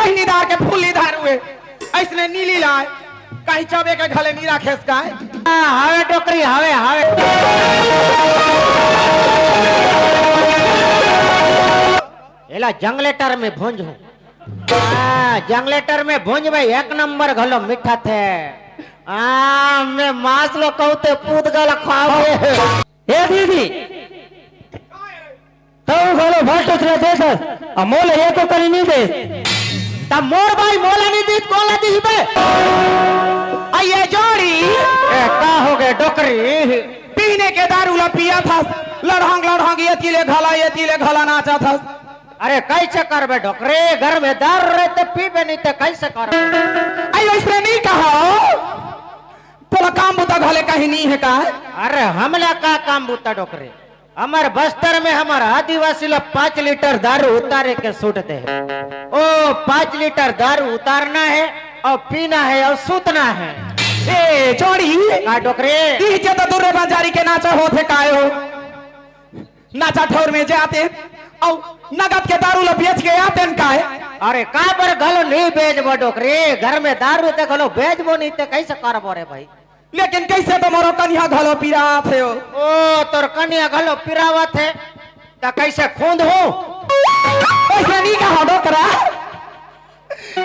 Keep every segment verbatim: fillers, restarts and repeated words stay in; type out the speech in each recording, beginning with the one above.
पहिनी दार के फूली दारू हे, अइसने नीली लाय, कहीं चबे के घले नी राखेस काय? हाँ, हवे डोकरी, हवे, हवे। एला जंगलेटर में भूंज हूँ। हाँ, जंगलेटर में भूंज भाई, एक नंबर घलो मीठा थे। हाँ, मैं मांस लो कहूँ ते पूत गल खावे। ए दीदी, तू घलो भट्ट उतरे देथस, आ मोला एको कनी नी देस। त मोर भाई मोला नी दीस, कोला दीस बे? आ ये जोड़ी। ए, का हो गे डोकरी? पीने के दारू ला पिया थस, लड़हंग लड़हंग ये तीले घला, ये तीले घला नाचा थस। अरे कैसे करबे डोकरी? घर में दारू रहे त पीबे नी त कैसे करबे? अयो इसने नी कहा। तोला काम बुता घले कहीं नी हे का? अरे हमला का काम बुता डोकरी? हमर बस्तर में हमर आदिवासी ला पाँच लीटर दारू उतारे के छूट दे हे। ओ पाँच लीटर दारू उतारना हे अउ पीना हे अउ सूतना हे। ए जोड़ी। का डोकरी? इही जे तो दुर्रे बंजारी के नाचा होत हे काय हो? नाचा ठौर में जाते अउ नगद के दारू ला बेच के आते न काय? अरे काबर घलो नी बेचबो डोकरी? घर में दारू ते घलो बेचबो नी ते कैसे करबो रे भाई? लेकिन कैसे तो मोरो कनिया घलो पिरात हे ओ। ओ, तोर कनिया घलो पिरावत हे, त कैसे खूंद हूँ? ऐसे नी कहा डोकरा।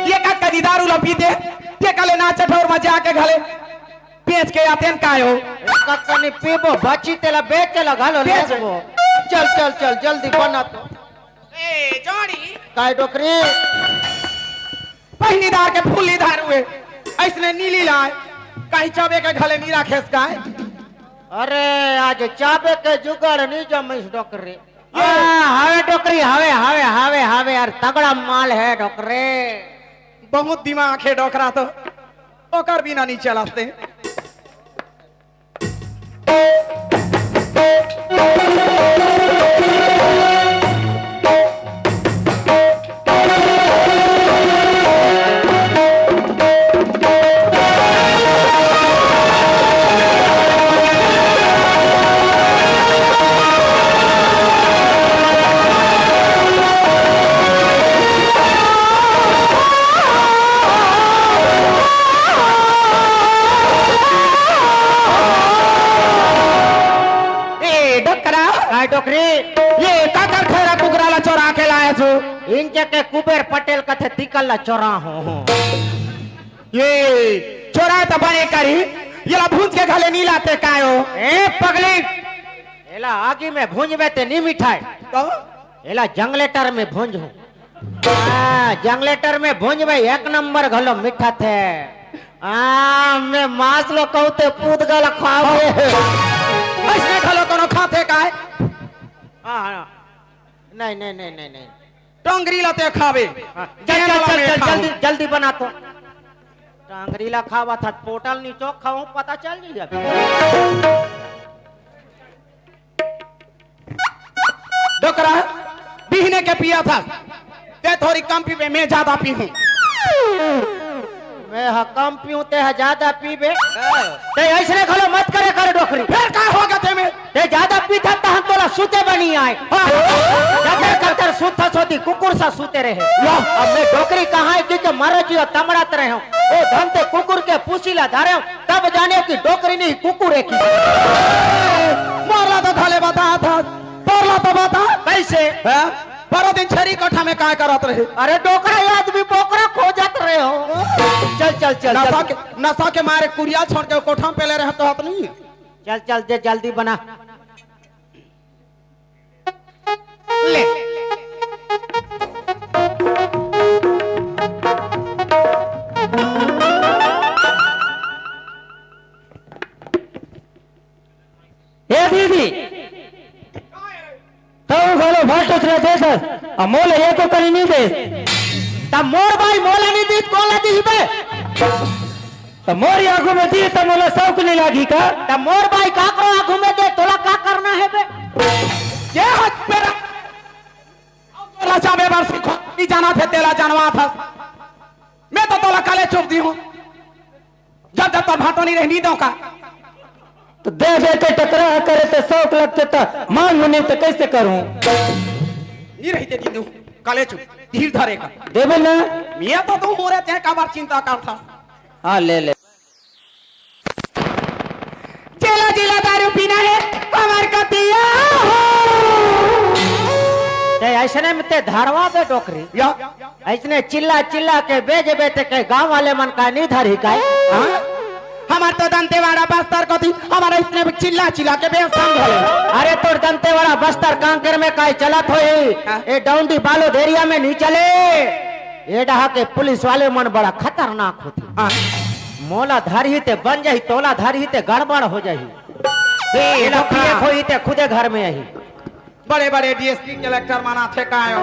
ये का कनी दारू ला पीते, ते कले नाचा ठौर में जाके घले बेच के आते न काय हो? एक कनी पीबो, बची तेला बेच ला घलो बेच। लेबो। चल, चल, चल, जल्दी बना तो। ए, जोड़ी। काय डोकरी? पहिनी दार के फूली दारू हे, अइसने नीली लाय, कहीं चबे के घले नी राखेस काय? अरे, आज चाबे के जुगाड़ नी जमिस डोकरी। हाँ, हवे डोकरी, हवे, हवे, हवे, हवे यार, तगड़ा माल हे डोकरी। बहुत दिमाग हे डोकरा तो, ओकर बिना नी चलते। ए, डोकरा। काय डोकरी? ये काकर खैरा कुकरा ला चोरा के लाए छु? इंचे के कुबेर पटेल कथे तिकल ला चोरा हो, हो। ये चोरा त बने करी, ये ला भूंज के घले नी लाते कायो? ए पगली, एला आगी में भूंजबे ते नी मिठाए। तो? एला जंगलेटर में भूंज हूँ। हाँ, जंगलेटर में भूंज भाई, एक नंबर घलो मीठा थे। हाँ, मैं मांस लो कहूँ ते पूत गल खावे। अइसने घलो कोनो खाथे काय? हाँ, हाँ। नहीं, नहीं, नहीं, नहीं, नहीं। टोंगरी ला ते खावे। हाँ, चल, चल, चल, चल, जल्दी, जल्दी बना तो। टोंगरी ला खावा था, पोटल नी चोक खाऊं, पता चल जाई अभी। डोकरा, बिहने के पिया था, ते थोड़ी कम पीबे, मैं ज्यादा पीहूं। मैं ह कम पीऊं, ते ह ज्यादा पीबे। हाँ। ते अइसने घलो मत करे कर डोकरी। फेर का होगे ते में? ते ज्यादा पीथा तहन तोला सुते बनी आए। हाँ। जते कतर सुतथस ओती कुकुर सा सुते रहे। लो। अब मैं डोकरी कहाँ हे कि के मरो जियो तमड़त रहे हो। ओ धन ते कुकुर के पूसी ला धारे हो। तब जाने कि डोकरी नहीं, कुकुर हे कि। मोर ला तो घले बता था, तोर ला तो बता। कैसे? हैं? परो दिन छेरी कोठा में काय करत रहे? अरे डोकरा, ये आदमी बोकरा खोजत रहे हो। चल, चल, चल, नशा चल। के, नशा के मारे कुरिया छोड़ के कोठा में पेले रहे तो हत नहीं। चल, चल, जे जल्दी बना। ले। ए दीदी, तू घलो भट्ट उतरे देथस, आ मोला एको कनी नी देस। त मोर बाई मोला नी दीस, कोला दीही बे? त मोर आगू में दी त मोला सौक नी लागी का? त मोर बाई काकरो आगू में दे, तोला का करना हे बे? ये हाथ पे रख। तोला जाबे बर सिखो, नी जाना थे तेला जानवा था। मैं तो तोला काले चुप दी हूँ। जब जब तोर भाटो नी रहे, नी दो का। तो दे दे के टकरा करे ते सौक लगते त मांगू नी त कैसे करूं? नी रही ते दी दूं। कले चुप, धीर धरे का। देबे ना। मियाँ तो तू हो रहे, ते काबर चिंता करता। हाँ, ले ले। चला जिला दारू पीना है, हमार कतिया हो। ते ऐसने में ते धरवा दे डोकरी। या। ऐसने चिल्ला चिल्ला के बेच बेच के गांव वाले मन का नहीं धरी का। हाँ? हमार तो दंतेवाड़ा बस्तर कोती, हमार ऐसने में चिल्ला चिल्ला के बेच समझ ले। अरे तोर दंतेवाड़ा बस्तर कांकेर में काई चलत होई? हाँ। ए डौंडी बालोद एरिया में नहीं चले। ए डहा के पुलिस वाले मन बड़ा खतरनाक होती। हाँ। मोला धरही ते बन जाही, तोला धरही ते गड़बड़ हो जाही। ए, एला डोकरा। पीएफ होई ते खुदे घर में आही। बड़े बड़े डीएसपी कलेक्टर मन आथे कायो।